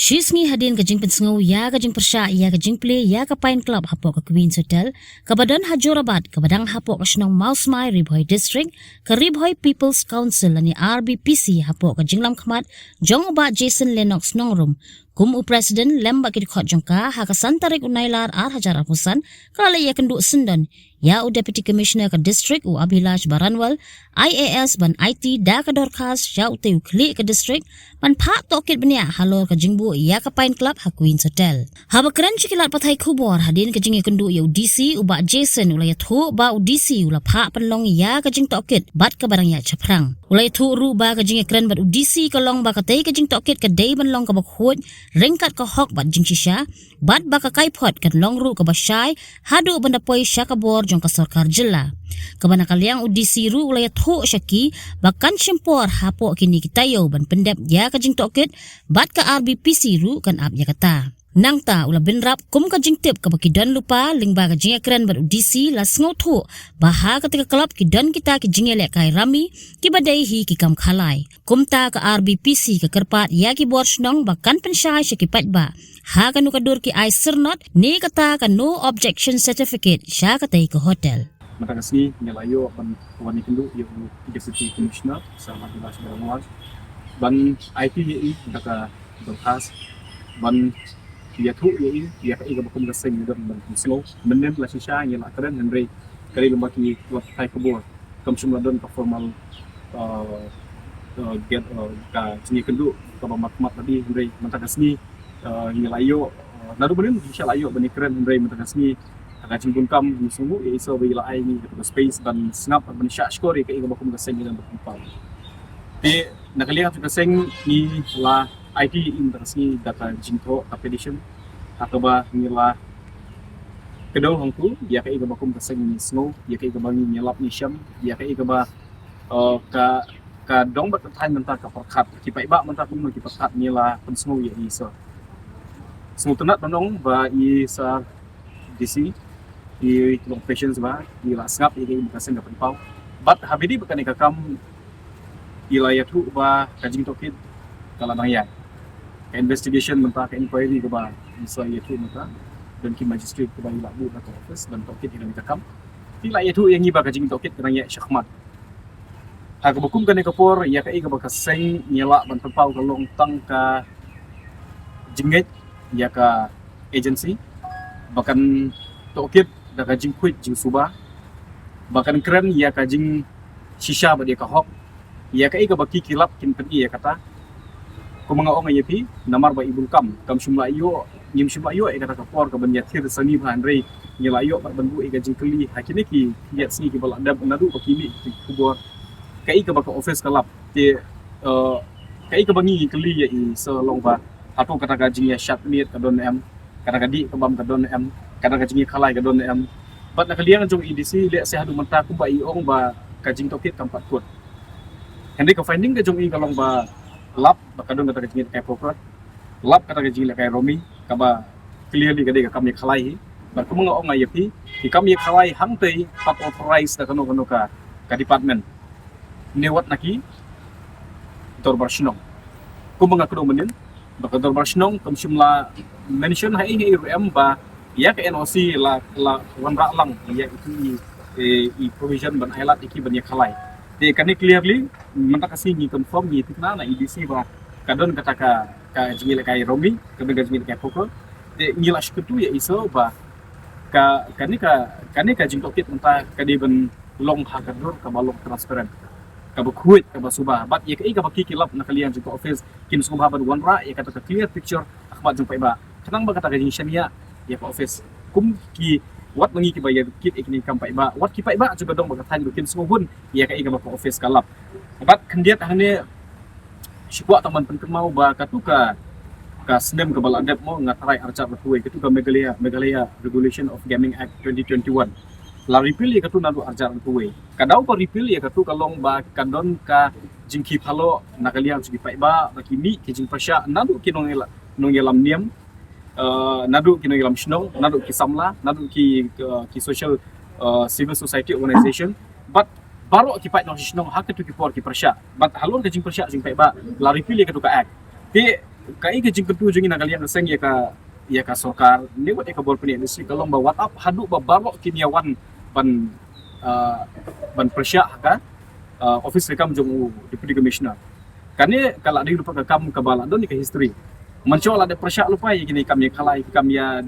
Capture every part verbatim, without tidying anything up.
Shi sngi hadien ka jingpynsngew ïa ka jingpyrshah ïa ka jingplie ïa ka Pine Club hapoh ka Queen's Hotel, kaba don ha Jorabat, kaba dang hapoh ka shnong Mawsmai, Ri Bhoi District, ka Ri Bhoi People's Council lane R B P C hapoh ka jinglam khmat jong u Bah Jason Lennox Nongrum, kum u President lem bad ki dkhot jong ka, ha ka san tarik u Nailar ar hajar arphew san, ka la leit ïakynduh syndon ïa u Deputy Commissioner ka District u Abhilash Baranwal, I A S ban aiti da ka dorkhas sha utei u khlieh ka District ban phah tohkit bniah halor ka jingbuh ïa ka Pine Club ha Queen's Hotel. Haba kren sha ki lad pathai khubor hadien ka jingïakynduh ïa u D C, u Bah Jason u la ïathuh ba u D C u la phah pynlong ïa ka jingtohkit bad kaba dang ïaid shaphrang. U la ïathuh ruh ba ka jingïakren bad u D C ka long ba katei ka jingtohkit ka dei ban long kaba khuid ryngkat ka hok bad jingshisha, bad ba ka kaiphod kan long ruh kaba shai haduh ban da poi sha ka bor jong ka sorkar jylla. Kaba na ka liang u D C ruh u la ïathuh sha ki ba kan shim por hapoh kine ki taïew ban pyndep ïa ka jingtohkit bad ka R B P C ruh kan ap ïa kata. Nangta u la bynrap kum ka jingtip kaba ki don lypa lyngba ka jingïakren bad u D C la sngewthuh ba ha katei ka club ki don kita ki jingïalehkai rami kiba dei hi ki kam khalai. Kumta ka R B P C ka kyrpad ïa ki bor shnong ba kan pynshai sha ki paidbah ha kano ka dur ki ai syrnod ne kata ka no objection certificate sha katei ka hotel. Mynta ka sngi ngi la ïoh ban wan ïakynduh ïa u Deputy Commissioner Sir Abhilash Baranwal ban aiti ïa i da ka dorkhas ban ïathuh ïa i ïa kaei kaba kum ka seng ngi don ban pynsngew. Mynnin la shisha ngi la kren hynrei ka dei lem bad ki lad pathai khubor kam shym la don ka formal, uh, uh, get, uh, ka jingïakynduh kaba mat mat lade hynrei mynta ka sngi, uh, ngi la ïoh, uh, naduh mynnin ngi sha la ïoh ban ïakren hynrei mynta ka sngi ha ka jingbunkam ngi sngew ïa i Isor ba i la ai ngi ka space ban sngap ban shah shkor ïa kaei kaba kum ka seng ngi don ban pynpaw. Te na ka liang jong ka seng ngi la aiti ïa i mynta ka sngi da ka jingthoh ka petition ha kaba ngi la kdew hangtu ïa kaei kaba kum ka seng ngi sngew, ïa kaei kaba ngi ngi lap ngi shem, ïa kaei kaba, uh, ka ka dong bad ka thaiñ mynta ka pyrkhat, ki paidbah mynta kumno ki pyrkhat ngi la pynsngew ïa i Sir. Sngewtynnat ban ong ba i Sir D C, i long Patience ba i la sngap ïa kaei ba ka seng ka pynpaw. Bad ha ba dei ba kane ka kam i la ïathuh ba ka jingtohkit ka la dang ïaid. Ka investigation mynta, ka inquiry kaba i sa ïathuh mynta, don ki magistrate kaba i la buh na ka office ban tohkit ïa kane ka kam. I la ïathuh ïa ngi ba ka jingtohkit ka dang ïaid shakhmat. Ha kaba kum kane ka por ïa kaei kaba ka seng ngi lah ban pynpaw ka long tang ka jingngeit ïa ka agency ba kan tohkit da ka jingkhuid jingsuba, ba kan kren ïa ka jingshisha bad ïa ka hok, ïa kaei kaba ki ki lap kin pyni ïa kata. Kumba nga ong ïa phi, namar ba i bun kam kam shym la ïoh, ngim shym la ïoh ïa kata ka por kaban ïathir sani bha, hynrei ngi la ïoh bad ban buh ïa ka jingkylli ha kine ki ïa sngi kiba la dep naduh ba ki mih ki khubor. Kaei kaba ka office ka lap te, eh, kaei kaba ngi kylli ïa i sa long ba hato kata ka jingïashad miet ka don em, kata ka dih ka bam ka don em, kata ka jingïakhalai ka don em. Bad na ka liang jong i D C leh se haduh mynta kumba i ong ba ka jingtohkit kam pat kut. Hynrei ka finding ka jong i ka long ba lap ba ka don kata ka jingïalehkai poker, lap kata ka jingïalehkai rumi, kaba clearly ka dei ka kam ïakhalai hi. Bad kumba nga ong ïa phi, ki kam ïakhalai hangtei pat authorize da kano kano ka, ka department. Ne wat na ki dorbar shnong. Kumba nga kdew mynnin ba ka dorbar shnong kam shym la mention ha i, ha i ruh em ba ïa ka N O C la, la wanrah lang ïa itu i, i, i provision ban ailad ïa ki ban ïakhalai. Te kane clearly mynta ka sngi ngi confirm, ngi thikna na i D C ba ka don kata ka, ka jingïalehkai rumi, ka don ka jingïalehkai poker. Te ngi la shu kyntu ïa i sa ba ka, kane ka, kane ka jingtohkit mynta ka dei ban long ha ka dur kaba long transparent, kaba khuid, kaba suba. Bad ïa kaei kaba ki ki lap na ka liang jong ka office kin sngewbha ban wanrah ïa kata ka clear picture ha khmat jong paidbah, khnang ba kata ka jingshaniah ïa ka office, kum ki wat ma ngi kiba ïa kit ïa kine ki kam paidbah, wat ki paidbah jong ka dong bad ka thaiñ ruh kin sngewhun ïa kaei kaba ka office ka lap. Bad khyndiat hangne shu kwah tang ban pynkynmaw ba katu ka, ka snem kaba la dep mo, nga tharai arhajar arphew wei, katu ka Meghalaya, Meghalaya Regulation of Gaming Act twenty twenty-one la repeal ïa katu naduh arhajar arphew wei. Ka daw ba repeal ïa katu ka long ba ka don ka jingkhih phalloh na ka liang jong ki paidbah ba ki mih ki jingpyrshah naduh ki nongïalam, nongïalam niam, eh, naduh ki nongïalam shnong, naduh ki samla, naduh ki, eh, ki social, eh, civil society organization. Bad baroh ki paid nongshong shnong ha katu ki por ki pyrshah. Bad halor ka jingpyrshah jong ki paidbah la repeal ïa katu ka act. Te Kaei ka jingkyntu jong ngi na ka liang ka seng ïa ka, ïa ka sorkar ne wat ïa ka bor pynïaid industri ka long ba wat ap haduh ba baroh kin ïa wan ban, ah, ban pyrshah ha ka, ah, office ka kam jong u Deputy Commissioner. Kane ka la dei lypa ka kam kaba la don ïa ka history. Mynshuwa la dep pyrshah lypa ïa kine ki kam ïa khalai, ki kam ïa.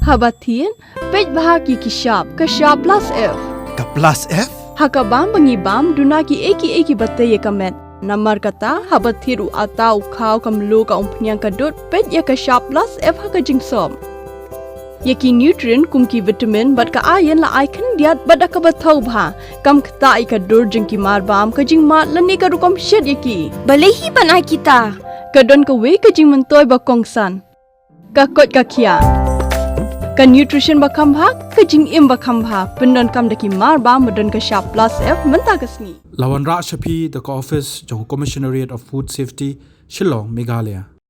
Haba thied, peit bha ki ki shap, ka shap plus F. Ka plus F? Ha ka bam ba ngi bam, duna kiei kiei kiba tei ïa ka met. Namar kata, haba thied u atta, u khaw, ka mluh, ka umphniang, ka dud, peit ïa ka shap plus F ha ka jingsop. Ïa ki nutrient kum ki vitamin bad ka iron la ai khyndiat bad da kaba thaw bha. Kam ktah ïa ka dur jong ki mar bam, ka jingmad lane ka rukom shet ïa ki. Balei hi ban ai kita? Ka don kawei ka jingmyntoi ba kongsan. Ka koit ka khiah. Ka nutrition ba kham bha, ka jingim ba kham bha. Pyndonkam da ki mar bam ba don ka shap plus F mynta ka sngi. La wanrah sha phi da ka office jong Commissionerate of Food Safety, Shillong, Meghalaya.